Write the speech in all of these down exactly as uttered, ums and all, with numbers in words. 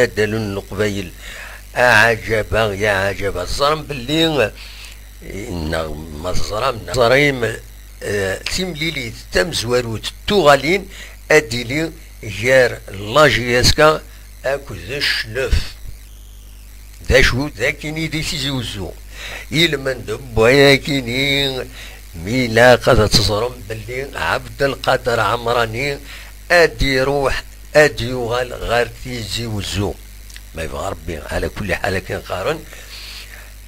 Adal n Leqbayel. Aɛajaba, ya ɛajaba. Teẓram belli, eh, neɣ ma teẓram, neɣ teẓrim, eh, timlilit tamezwarut n tuɣalin ad d-tili gar la J S K akked Cclef. D acu? D akkin i di Tizi Wezzu. Ilmend n wayakini, mi ilaq ad teẓrem belli Ɛebdelqader Ɛemrani ad iruḥ, ad yuɣal ɣer Tizi Wezzu. Ma yebɣa Rebbi, ɛla kulli ḥal akken qqaren,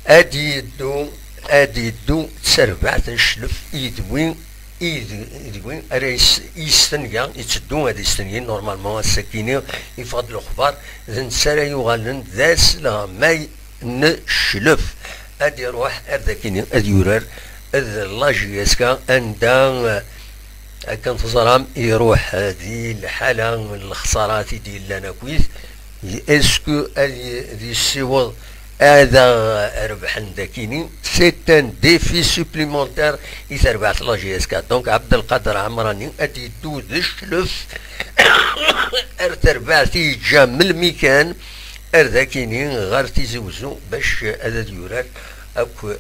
ad yeddu, ad yeddu d terbaɛt n Cclef i d win i d, i d win ara yes-, yestenga, yetteddu ad yestengi, normalement, ass-akini, yeffeɣ-d lexbar, d netta ara yuɣalen d asleɣmay n Cclef. Ad iruḥ ar d akini, ad yurar d la J S K, anda, eh, akken teẓram, iruḥ, eh, di lḥala n lexsarat i d-yellan akkit. Est-ce que ad y-, ad yessiweḍ ad aɣ-rebḥen dakini? C'est un défi supplémentaire i terbaɛt la J S K. Donc, Abdelkader Amrani ad yeddu d Cclef ar terbaɛt i yeǧǧa melmi kan ar dakini ɣer Tizi Wezzu bac ad, ad yurar akked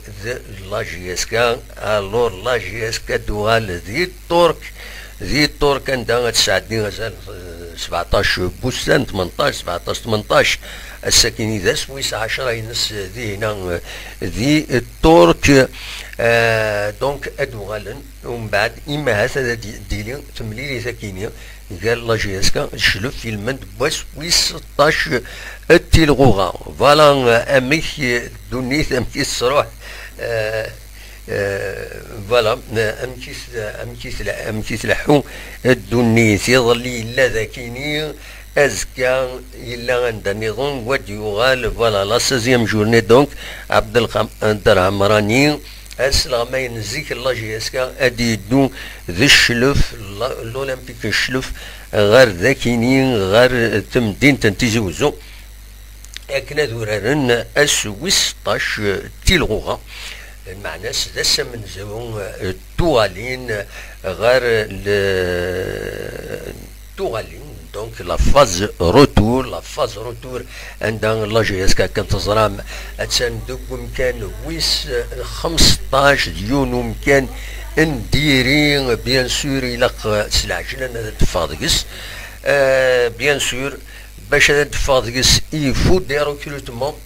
la J S K. Alors, la J S K ad tuɣal di Ṭṭurk, di Ṭṭurk anda ad tesɛeddi azal, eh, sbeɛṭac n wussan, tmenṭac, sbeɛṭac, tmenṭac. Ass-akini d ass wis ɛecra-ines dihina, eh, di Ṭṭurk. Eh, donc, ad uɣalen, umbeɛd, imahat ad d-, d-tili temlilit akini, gar la J S K d Cclef, ilmend n wass wis seṭṭac n tilɣuɣa. Voilà, eh, amek, eh, ddunit, amek i tesruḥ, eh, eh, voilà, eh, amek i s-, amek i tla-, amek i tleḥḥu ddunit. Iḍelli yella dakini, azekka yella anda nniḍen, wa d-yuɣal, voilà, la seizième journée, donc, Abdelkader Amrani, asleɣmay n zik n la J S K, ad yeddu d Cclef, la-, l'Olympique n Cclef, ɣer dakini, ɣer temdint n Tizi Wezzu, akken ad uraren ass wis seṭṭac n tilɣuɣa. Lmeɛna-s d ass amenzu, eh, n tuɣalin ɣer le-, tuɣalin, donc la phase retour, la phase retour, anda la J S K, akken teẓram, attan deg umkan wis xmesṭac, d yiwen umkan n diri, bien sûr, ilaq s lɛejlan ad d-teffeɣ deg-s. Euh, bien sûr, bac ad d-teffeɣ deg-s, il faut des recrutements.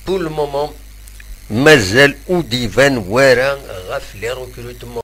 Pour le moment, mazal ur d-iban wara ɣef les recrutements.